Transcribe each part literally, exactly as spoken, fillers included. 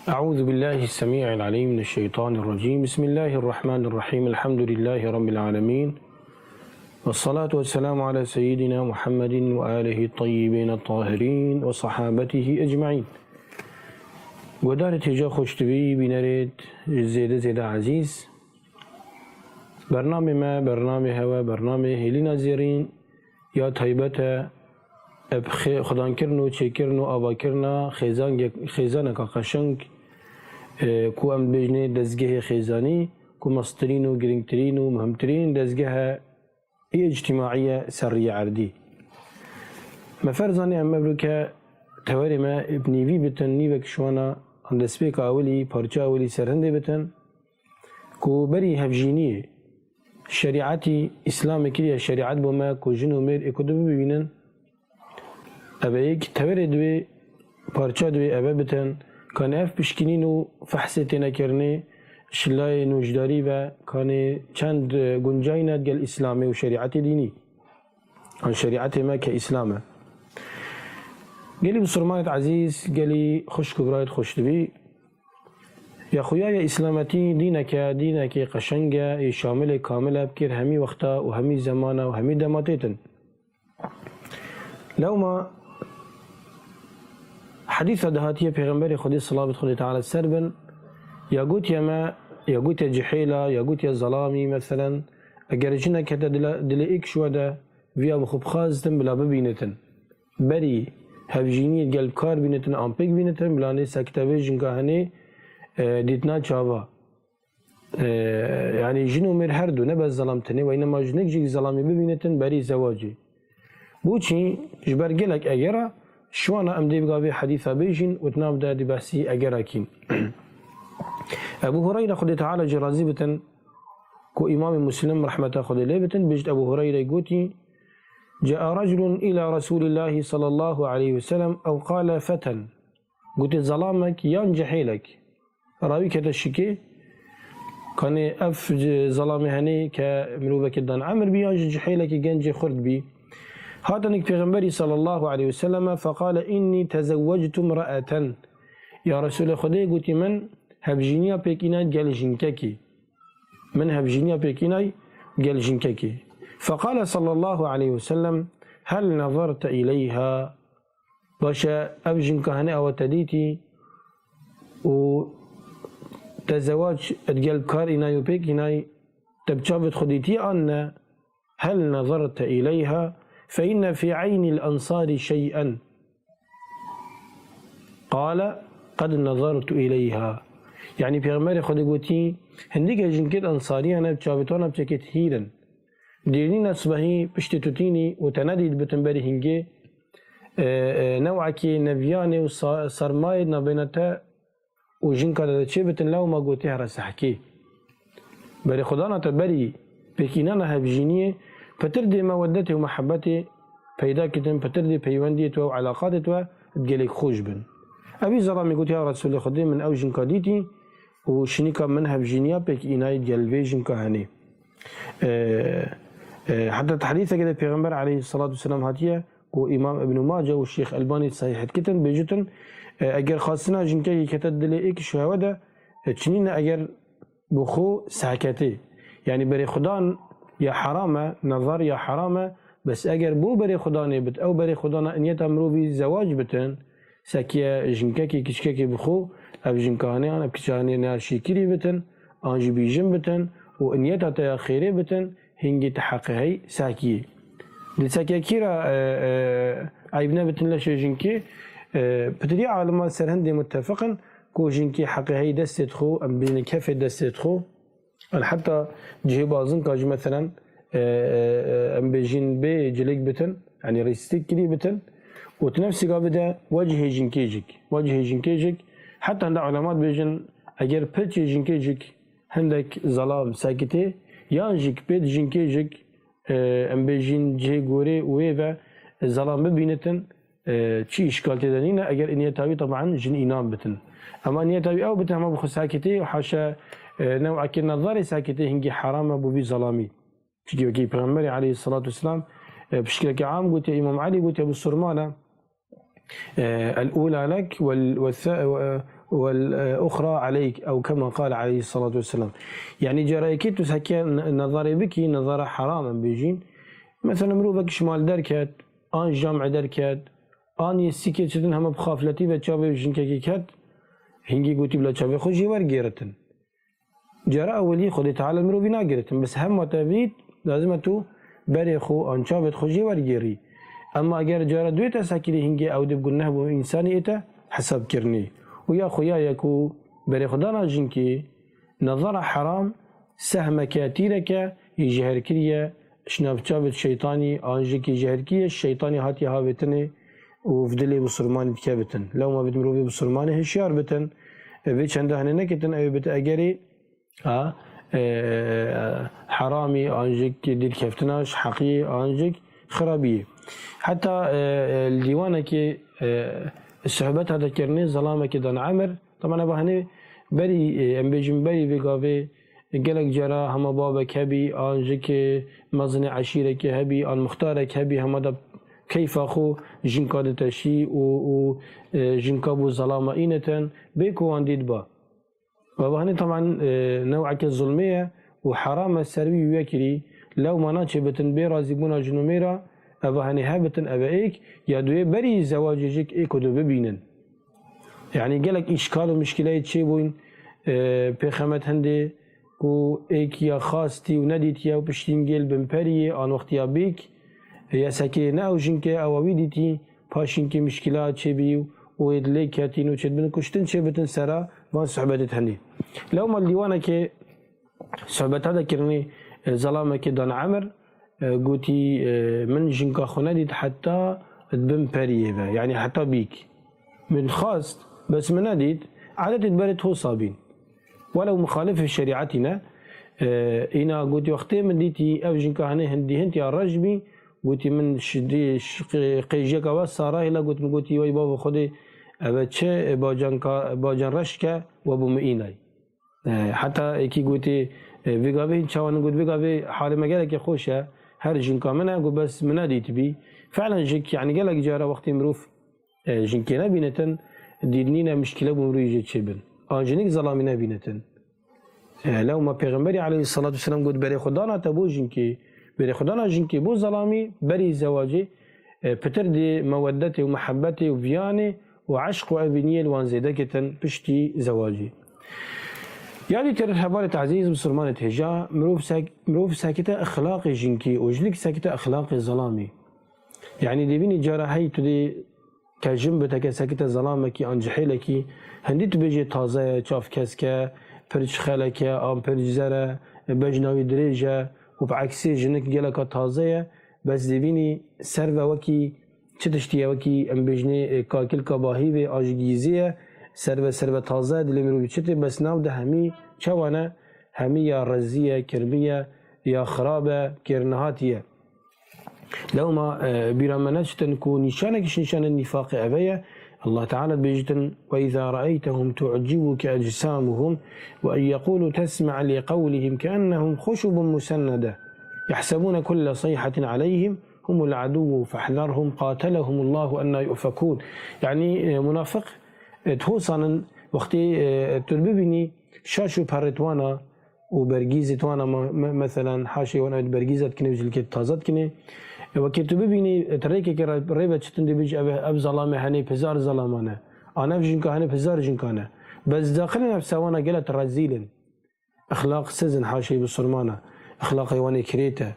أعوذ بالله السميع العليم من الشيطان الرجيم. بسم الله الرحمن الرحيم. الحمد لله رب العالمين. والصلاة والسلام على سيدنا محمد وآله الطيبين الطاهرين وصحابته أجمعين. Guhdarêt hêja xweşdibî, bînerêt zêde zêde ezîz. Bernamê me, bernamê hewe, bernamê Hêlîna Zêrîn ya taybet e. Ev xê-, xudankirin û çêkirin û avakirina xêzange-, xêzaneka qeşeng, e, ku em dibêjinê dezgehê xêzanî, ku mestirîn û girîngtirîn û muhimtirîn dezgehe î ictîmaî ye ser riyê erdî. Me ferzanê em mevroke tewerê me bi nîvî bitin, nîvek şiwana an destpêka ewilî, parça ewilî serhindê bitin, ku berî hevjîniyê şerîetî Îslamê kiriye şerîet bo me, ku jin û mêr ê ku dibibînin, eve yek tewerê divê, parça divê eve bitin, kanê ev pişkînîn û fehsê têne kirinê, şilayê nûjdarî ve, kanê çend guncayîne digel Îslamê û şerîetê dînî. An şerîetê me ke Îslam e. Gelî bisurmanêt ezîz, gelî xwişk û birayêt xweşdibî. Ya xuya ye Îslametî dîneke, dînekê qeşeng e, ê şamilê kamil e, bi kêr hemî wexta û hemî zemana û hemî dema têtin. Lewma hedîsa de hatiye Pêxemberê Xwedê, selawet Xwedê Teala ser bin, ya gotiye me, ya gotiye cihêla, ya gotiye zelamî, meselen, eger jinek hete dile, dilê êk ji we de, viya bi xwe bixwaztin bila bibînitin. Berî hevjîniyê gel bi kar bînitin, an pêk bînitin, bila nê sekte vê jinka henê, e, dîtina çava. E, yanî jin û mêr her du, ne bes zelam tenê, weynema jinik jî zelamî bibînitin berî zewacê. Bo çî? Ji ber gelek egera, şiwana em dê bi gavê hedîsa bêjin û di nav de dê behsî egera kîn. Ebu Hureyre, Xwedê Teala jê razî bitin, ku Îmamê Muslim rehmeta Xwedê lê bitin, bêjt Ebu Hureyre gotî, جاء رجل إلى رسول الله صلى الله عليه وسلم أو قال فتى. Gotê zelamek yan cihêlek. Rawî kete şikê, kanê ev zelamê henê ke mirovekê dan emir bî yan jî cihêlekê gencê xurt bî. Hatinik Pêxemberî sallallahu aleyhi ve selleme feqale inni tezewwectu imra'eten. Ya Resulê Xwedê gotî min hevjîniya pêk înay gel jinkekî. Min hevjîniya pêk înay gel jinkekî. Feqale sallallahu aleyhi ve sellem hel nezerte ileyha. Baş e, ev jinka henê awa te dîtî û te zewac digel kar înay û pêk înay, te bi çavêt xwe dîtî an ne? Hel nezerte ileyha fe inne fî eynil ensarî şey'en. Qale qed nezertu ileyha. Yanî Pêxemberê Xwedê gotî, hindîke jinkêt ensariyan e, bi çavêt wan e bi çekêt hîr in. Dêrnîna sibehî piştê tu tînî û te nedît bitin berî hingê, e, e, newekê neviyanê û sa-, sermayê nabêna te û jinka de çê bitin, lewma gotê here sehkê. Berê xwedana te berî pêkînana hevjîniyê, pitir dê mewedetê û mehebetê peyda kitin, pitir dê peywendiyê twe û elaqatê twe gelek xweş bin. Evî zelamî gotî, ya Resulê Xwedê, min ew jinka dîtî û şinîka min hevjîniya pêk înayî gel vê jinka henê. E, e, heta tehdîsekê de Pêxember aleyhissalatu vesselam hatiye ku Îmam Ibn Mace û Şêx Elbanî sahîh dikitin, bêjitin, e, eger xwestina jinkekî kete dilê êk ji hewe de, e, çinîne eger bi xwe sehketê. Yanî berê xudan ya heram e, nezar ya heram e, bes eger bo berê xudanê bit, ew berê xudana niyeta mirovî zewac bitin, sekiye jinkekê kiçkekê bi xwe, ev jinka hanê an ev kiça hanê ne şêkirî bitin, an jî bîjin bitin û niyeta te ya xêrê bitin, hingî te heqê hey sekiyê. Di sekekî re, e, e, eyb nebitin leşê jinkê, e, pitirî alima serhindê muttefiq in ku jinkê heqê hey destê xwe, em bînin kefê destê xwe, an heta cihê bazinka jî, meselen, e, e, e, em bêjin bê cilêk bitin, yanî rîstik kirî bitin, û di nefsî gavê de wecihê jinkê jîk, wecihê jinkê jîk, heta hinde ulema dibêjin, eger pirçê jinkê jîk hindek zelam sekitê, yan jîk pêt jinkê jîk, e, em bêjin cihê gorê û wê ve zelam bibînitin, e, çi îşkal tê de nîne, eger niyeta wî, teban, jin înan bitin. Ema niyeta wî ew bitin, hema bi xwe sekitê, haşa, e, newekê nezarê sekitê hingî heram e bo vî zelamî. Çikî wekî Pêxemberê aleyhissalatu vesselam, e, pişkileke am gotiye, Îmam Elî gotiye, bisurmana, e, el-ula lek vel-, ve-, ve-, والأخرى عليك، أو كما قال عليه الصلاة والسلام. Yani cara yekê tu heke ne-, nezarê bikî, nezara heram em bêjîn. Mesela mirovek ji mal derket, an ji camê derket, an yê sîkê çitin hema bi xafletî ve çavê jinkekê ket, hingî gotî bila çavê xwe jê wergêritin. Cara ewilî Xwedê Teala mirovî nagiritin. Bes hema te bît, lazim e tu berê xwe an çavêt xwe jê wergêrî. Ema eger cara duê te sekirî hingê ew dê bi guneh bo însanî ê te hesabkirinî. Û ya xwe ya ye ku berê xwe dana jinkê, nezara heram, sehmeke, tîreke, yê jeherkirî ye, ji nav çavêt şeytanî, an jikî jeherkirî ye, şeytanî hatiye havêtinê û bi dilê bisurmanî dikevitin. Lewma bit mirovê bisurmanê hişyar bitin. E, vê çenda hene neketin, ew bit egerê, ha, e, heramî, an jik dîrkeftina ji heqî, an jik xirabiyê. Heta, e, e, li dîwanekê, e, sohbet hate kirinê, zelamekê dan emir. Taban eva henê berî, e, em bêjin berî vê gavê gelek cara hema babek hebî, an jikê mezinê eşîrekê hebî, an muxtarek hebî, hema de keyfa xwe jinka diteşî û, û, e, jinka bû zelama înetin, bê ku wan dît ba. Ve bahanê taban, e, new'eke zulmê ye û heram e ser wî wekirî, lewma naçê bitin bê razîbûna jin û mêra, ev bahanê hebitin, ev e êk, ya duyê berî zewacê jik ê ku dê bibînin. Yani gelek îşkal û mişkileyê çêbûyn, e, pêxemet hindê ku êk ya xastî û nedîtiye û piştî hingê li bin periyê an wextiya bîk, ya sekê ne ew jinkê ewa wî dîtî, paşînkê mişkila çêbî û êd lê ketîn û çêdibin kuştin çêbitin sera van sohbetê tenê. Lewma li dîwanekê sohbeta de kirinî, e, zelamekê dan emir, e, gotî, e, min jinka xwe nedît heta di bin periyê ve, yani heta bîk. Min xwest, bes min nedît, adetê di berê tosa bîn. Welew muxalifê şerîetî ne, e, îna gotî, wextê min dîtî ev jinka henê hindî hind ya reş bî, gotî min şidî, ş-, qê-, qêjiyeka we sara hêla got min, gotî, wey bavê Xwedê, ev e çi, e, bacanka, bacan reş ke, we bû min înay. E, heta êkî gotî, e, vê gavê hin çawan got, vê gavê halê me gelekê xweş e, her jinka min e, got, bes min nedîtibî. Fi'len jik, yani gelek cara wextê mirov, e, jinkê nebînetin, dît nîne mişkile bû mirî jê çêbin. An jinik zelamî nebînetin. E, lewma Pêxemberî aleyhissalatu vesselam got, berê xwe dana te bo jinkê, berê xwe dana jinkê bo zelamî, berî zewacê, e, pitir dê meweddetê û muhebbetê û viyanê û eşq û evîniyê li wan zêde ketin piştî zewacê. Ya dîtir hevalê ezîz misilmanê hêja, mirov sek-, mirov sekite exlaqê jinkî û jinik sekite exlaqê zelamî. Yani dê bînî cara hey tu dê ke jin bite, ke sekite zelamekî an cihêlekî, hindî tu bêjê taze ye, çav kesk e, pir çixelek e, an pir zer e, bejna wî dirêj e û bi eksê jinik geleka taze ye, bes dê bînî ser ve wekî çi tiştî ye, wekî em bêjinê, e, kakilka bahîvê a ji gîzê ye, ser ve, ser ve taze ye, dilê mirovî çi tê, bes nav de hemî çawa ne, hemî ya rezî ye, kirmî ye, ya xirab e, kêrnehatî ye. Lewma, e, bîra me neçitin ku nîşanek ji nîşanên nîfaqê eve ye. Allah Teala dibêjitin, "Ve izâ re'eytehum tu'cibuke ecsamuhum ve en yekulu tesme' li kewlihim keennehum huşubun musennede. Yahsebune kulle sayhatin aleyhim humul aduvvu fahzerhum qatelehumullahu enna yu'fekûn." Yani, e, munafik, e, dihosanin wextê, e, tu bibînî şaş û perê wana û bergîzê wana ma-, me-, meselen haşê wan ew bergîza dikinê û cilkê taze dikinê. E, wekî tu bibînî, e, tu rêkekê re, rê ve çitin dibêjî ev, ev zelamê henê pizar zelama ne. An ev jinka henê pizar jinka ne. Bes daxilê nefsa wana gelek rezîl in. Exlaq siz in haşê bisurmana. Exlaqê wan ê kirêt e.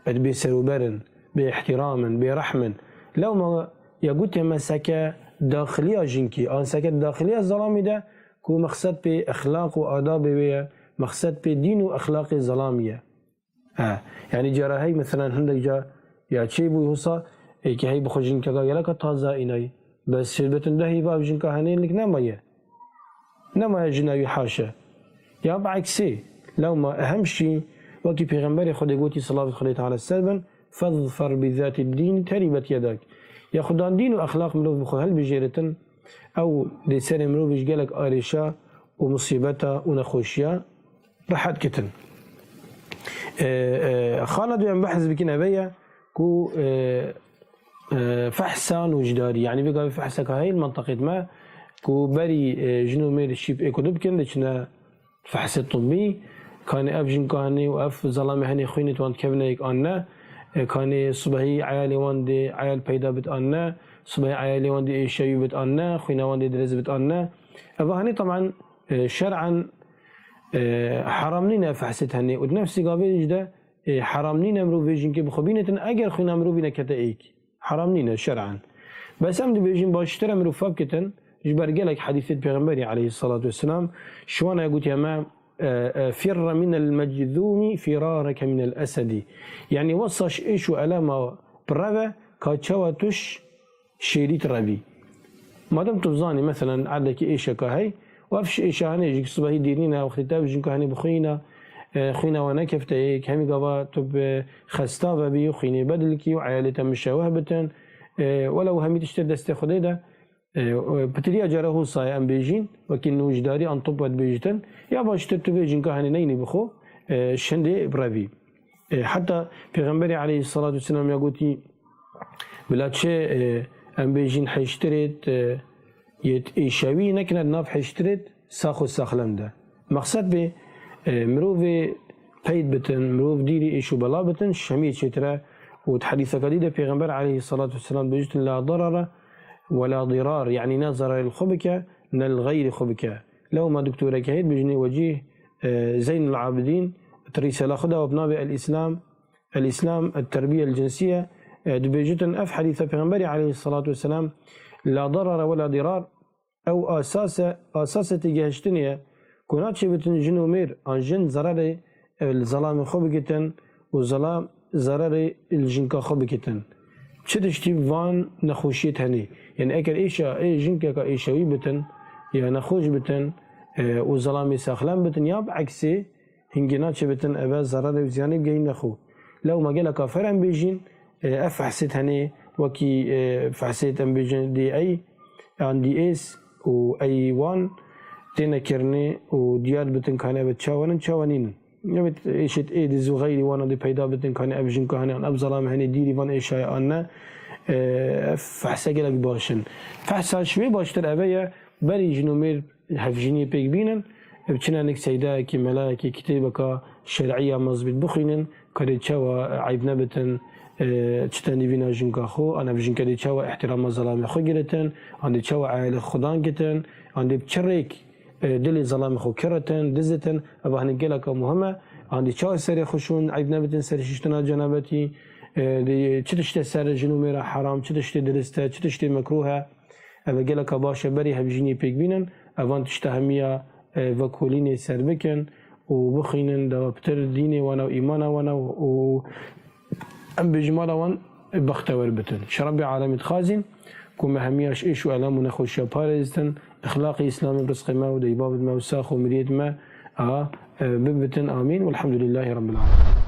Ed bê serûber in, bê îhtîram in, bê rehm in. Lewma ya gotê me seke daxiliya jinkî, an seke daxiliya zelamî de ku mexsed pê exlaq û adabê wê ye, mexsed pê dîn û exlaqê zelamî ye. He, yani cara hey, meselen hindek ca ya çê bû husa, ê ki hey bi xwe jinkeka geleka taze înay. Bes şirbetin de hîva ev jinka henê lik nemaye. Nemaye jina wî haşe. Ya bi eksê, lewma ehem şî, wekî Pêxemberê Xwedê gotî, selavat Xwedê Teala ser bin, "Fezfer bi zatid dîn teribet yedak." Ya xudan dîn û exlaq mirov bi xwe helbijêritin, ew dê serê mirovî ji gelek arêşa û musîbeta û nexweşiya rehet kitin. E, e, xala duyem behs bikin eve ye ku, e, e, fehsa nûjdarî, yani vê gavê fehseka heyl menteqêt me, Ku berî, e, jin û mêr şîp êk û du bikin, diçine fehsê tibbî, kanê ev jinka henê û ev zelamê henê xwînê wan dikevine yek an ne, e, kanê sibehî eyalê wan dê eyal peyda bit an ne, sibehî eyalê wan dê êşewî bit an ne, xwîna wan dê dirêz bit an ne. Eva henê teban, e, şer'an, e, heram nîne ev fehsêt henê û di nefsê gavê jî de, e, heram nîne mirov vê jinkê bi xwe bînetin eger xwîna mirovî nekete êk. Heram nîne şer'an. Bes em dibêjin baştir e mirov fek bitin, ji ber gelek hedîsêt Pêxemberî aleyhisselatu vesselam, şiwana gotiye me, e, e, "Firre minel meczûmî firareke minel esedî." Yanî wesa ji êş û elema bireve, ka çawa tu ji şêrî tirevî. Madem tu zanî, meselen, erdekî êşeka hey, û ev ji êşa henê jî sibehî dêrîne, wextê te ev jinka henê bixwîna, e, xwîna we nekefte yek, hemî gava tu bi xesta vebî, xwînê bedilkî û eyalê te mişeweh bitin, e, welew hemî tiştê destê Xwedê de, e, e, pitiriya cara hosa ye em bêjîn, wekî nûjdarî an tib we dibêjitin, ya baştir tu vê jinka henê neynî bi xwe, e, şindê birevî. E, heta Pêxemberê aleyhisselatu vesselam ya gotî, bila çi, e, em bêjîn hiştirêt, e, yêt êşewî nekine di nav hiştirêt sax û saxlem de. Mexsed bê, e, mirovê peyd bitin, mirov dîrî êş û bela bitin, ji hemiyê çêtir e. Û di hedîseka dî de Pêxember aleyhisselatu vesselam bêjtin, "La darara ve la dirar", yanî ne zerarê li xwe bike, ne li xeyrê xwe bike. Lewma doktoreke hê dibêjinê wecîh, e, Zeynul Abidîn, di rîsela xwe de bi navê El-Îslam, El-Îslam, El-Terbiye El-Cinsiye, e, dibêjitin, ev hedîsa Pêxemberî aleyhisselatu vesselam, "La darara ve la dirar", ew asas e, asasê têgehiştinê ye, ku naçê bitin jin û mêr, an jin zerarê, e, li zelamê xwe bigitin û zelam zerarê li jinka xwe bigitin. Çi tiştî van nexweşiyêt henê. Yanî eger êşa, ê jinkeka êşewî bitin, ya nexweş bitin, e, û zelamê saxlem bitin, ya bi eksê, hingê naçê bitin eve zerarê û ziyanê bigehîne xwe. Lewma geleka fer em bêjîn, e, ev fehsêt henê, wekî, e, fehsêt em bêjin D A, yan D S û A one têne kirinê û diyar bitin kanê eve çawa nin, çawa nînin. Evet, êşêt êdiz û xeyrî wana dê peyda bitin kanê ev jinka henê, an ev zelam henê dîrî van êşaya an ne. E, ev fehse gelek baş in. Fehsa ji wê baştir eve ye, berî jin û mêr hevjîniyê pêk bînin, biçine nik seydayekî, melayekî kitêbeka şer'î ya mezbît bixwînin, karê çawa eyb nebitin, e, çite nîvîna jinka xwe, an ev jinke dê çawa îhtîrama zelamê xwe giritin, an dê çawa eyalê xwe dan gitin, an dê bi çi rêk, e, dilê zelamê xwe kiritin, dizitin, eva hinek geleka muhim e, an dê çawa serê xwe şûn, eyb nebitin ser şiştina cenabetî, e, dê çi tiştê ser jin û mêra heram, çi tiştê dirist e, çi tiştê mekrûh e. Ev geleka baş e, berî hevjîniyê pêk bînin, evan tişta hemiya, e, vekolînê ser bikin û bixwînin, dawaptir dînê wan û îmana wan û em bêjin mala wan bextewer bitin. Ji Rebbê alemî dixwazîn ku me hemiya ji êş û elem û nexweşiya parêzitin, exlaqê îslamê bi rizqê me û deyba bid me û sax û miriyêt me a, e, bibitin. Amîn. Welhamdulîllahî Rebbil alemin.